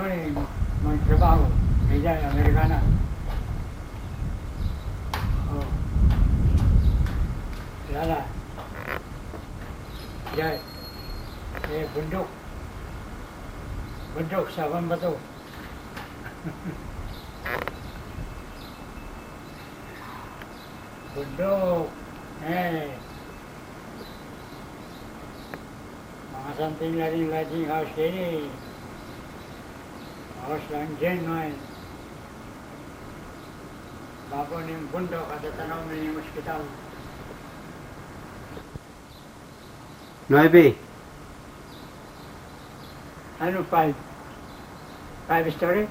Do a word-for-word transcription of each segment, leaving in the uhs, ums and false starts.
Magtrabaho, may Amerikana. Oh. Kilala. Diyan. Eh, bundok. Bundok, Sabang Bato. Bundok. Eh. Mga something like, like house kini. House lang dyan, man. Babo ning bundok, at tanaw mo yung hospital. Nuebe. Ano, five? Five story?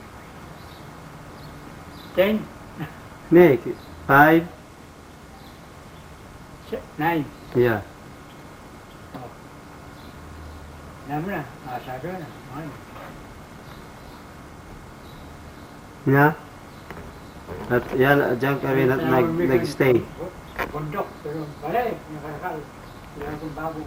Ten? Nick, five? Si-, nine. Yeah. Oh. Alam mo na, ah, sabi ko na, ano? Yeah. At yan, diyan kami na, nag-, nag-stay. Bundok, pero balay, nakarakal. Wala akong bago.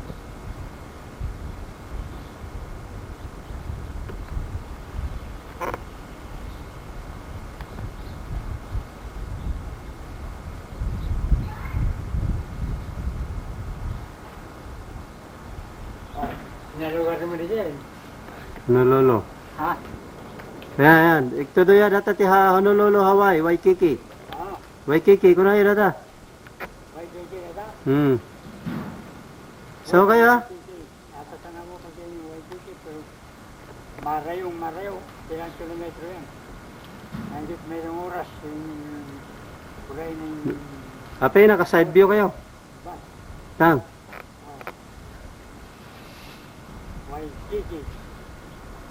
Oh, nalugar mo dito eh. Honolulu. Ha? Yan, yan. Iktudo ya data ti ha-, Honolulu, Hawaii, Waikiki. Ah. Waikiki, kuna ira ta? Waikiki ira ta? Hmm. So kayo, ha? Waikiki. Ata sana mo pag yung Waikiki, pero marayo, marayo. Ilang kilometro yan? Hanggang mayroong oras yung kulay ng Apay, naka-side view kayo. Bus. Tang. Waikiki.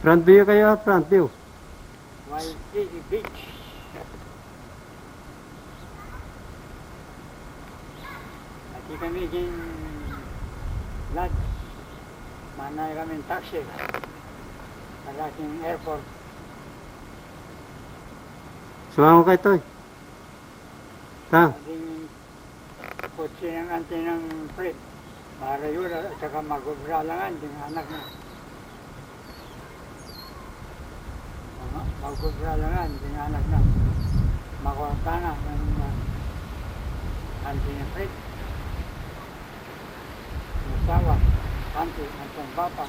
Front view kayo, ha? Front view. Waikiki Beach. Ati kami kin lodge. Manay kami taxi. Para kin airport. Sumango kayo, Toy. Tang. Ading kotse ng auntie ng Fred. Marayo la, at saka mag-obra langan, ding anak na. Mag-, mag-obra langan, ding anak na. Makuha na, ng, uh, auntie ng Fred. Asawa, auntie, auntie ng bata.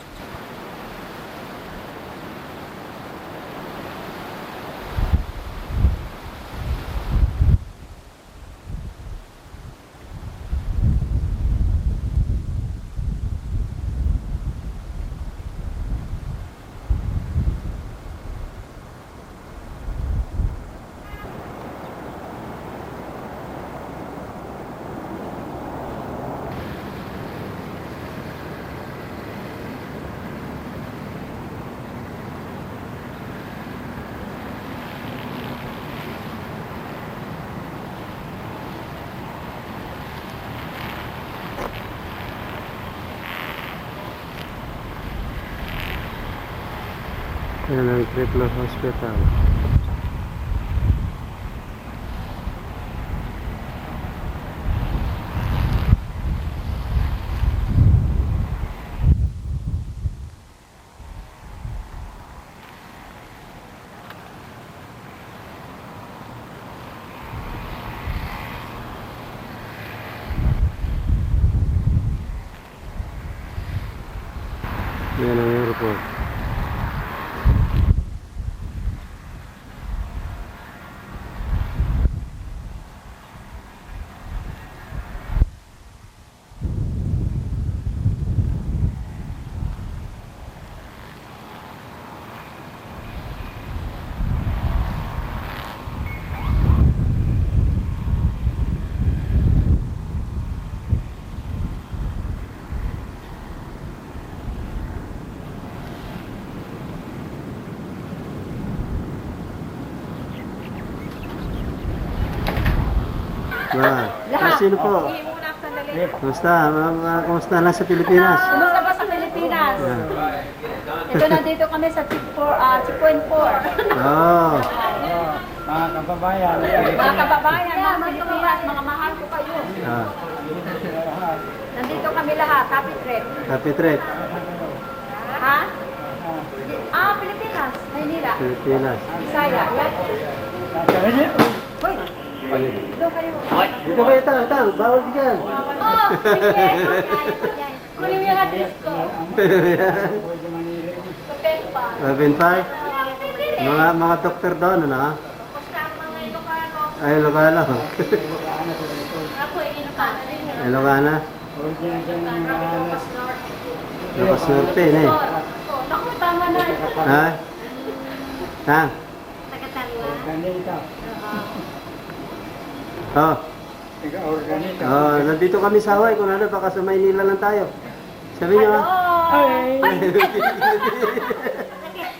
Yan ang Tripler Hospital. Yan ang airport. Ba, sino po? Kumusta? Ma-, ma-, kumusta lang sa Pilipinas? Kumusta ba sa Pilipinas? Ah. Ito, nandito kami sa checkpoint four, ah, checkpoint four. Oh. Mga kababayan. Mga kababayan, mga Pilipinas, mga mahal ko kayo. Ah. Nandito kami lahat. Happy trip. Happy trip. Ha? Ah, Pilipinas. Pilipinas. Bisaya, Latin. Uy, doon kayo. Dito kayo, tang, tang. Bawal dyan. Oh, sige. Kunin mo yung address ko. Open pa. Open pa? Mga, mga doktor doon, ano? Ay, Ilocano. Ako, Ilocano rin. Ilocano? Ilocos Norte, ne? Naku, tama na. Ha? Ha? Taga-Tarlac. Oh. Taga-Urdaneta. Oh, nandito kami sa Hawaii. Kung ano, baka sa Maynila lang tayo. Sabi niya, Hello! Ay!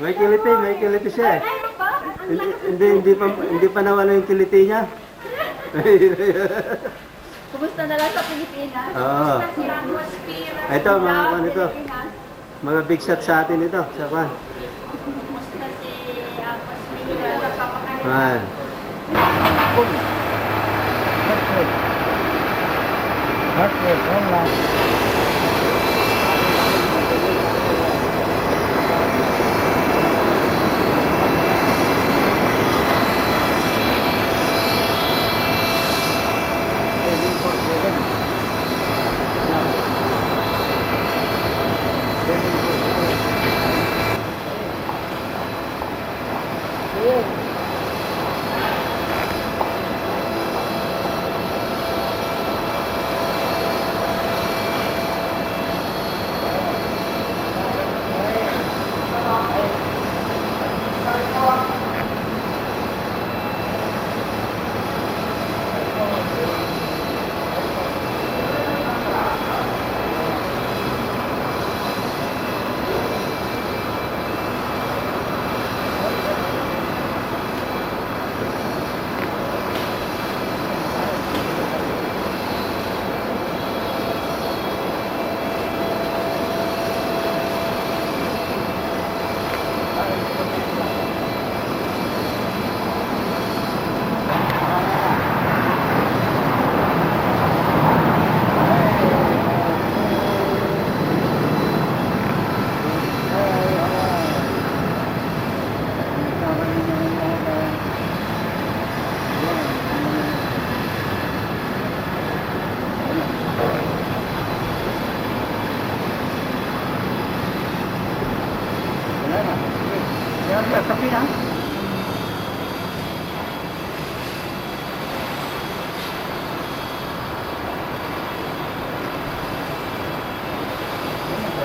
May kiliti, may kiliti siya eh. Ay, ano pa? Hindi, hindi, hindi pa, hindi pa nawala yung kiliti niya. Kumusta na lang sa Pilipinas? Oo. Kumusta si Atmosphere? Ito, mga Love, kwan ito. Pilipinas. Mga big shot sa atin ito, sa kwan. Kumusta si Atmosphere? Kwan.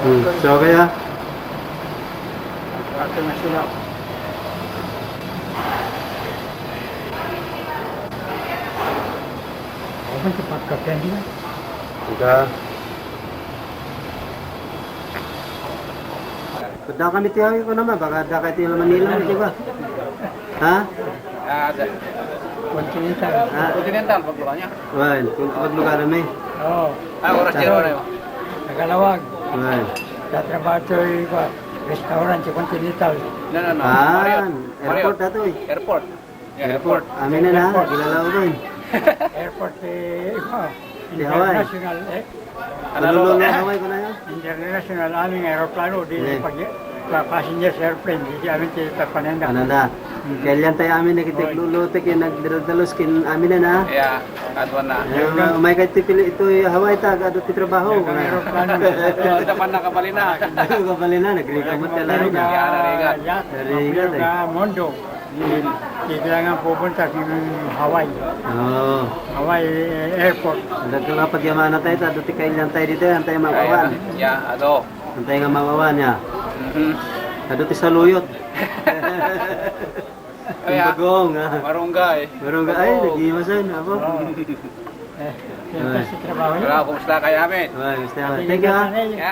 Hmm, so kaya? Ate na sila. Ako sa pagkakan nila. Ika. Pagda kami ti hawi ko naman, baka da kayo ti Manila, di ba? Ha? Ah, da. Continental. Ah. Continental, pagluka niya. Wan, kung pagluka na may. Oo. Ah, oras Sa- zero na yun. Tagalawag. Wan. Tatrabaho ko, restaurant sa Continental. No, no, no. Ah, Marriott. Airport Marriott. Ato eh. Airport. Yeah, Airport. Airport. Amin na na, Airport. Gilalaw ko eh. Airport, eh, ah, Di Hawaii. International, eh. Ano, Honolulu, Hawaii? Hawaii ko na yan. International, aming aeroplano, di Eh. pag, pa-, passengers airplane, di, di amin ti papananda. Ano na? Hmm. Kaya liyan tayo amin, nakita Oy. Lulutik yung nagdadalos kin amin na na. Yeah, kaduan na. Eh, ma-, may kahit tipili ito, eh, Hawaii, ta, agad ti trabaho. Yung aeroplano. Ito pa nakabalina. Nakabalina, nagrikamot ka lang na. Yeah, narigat. Yeah, Narigat, eh. Mondo. Di, di kailangan pupunta sa Hawaii. Oo. Hawaii, eh, Airport. Dagdag nga pagyamana tayo, ta, adu ti kailian tayo dito, yan tayo mawawan. Ayan. Ya, ado. Yan tayo nga mawawan, ya. Mhm. Adu ti saluyot. Kaya, Yung bagong, ah. Marunggay. Marunggay. Ay, Bagong. Nag-iimasan, apo. Oo. Eh, Ay. Sa trabaho niyo? Wala, kumusta kayo, amin? Ay, gusto naman. Thank you, ah. Ya.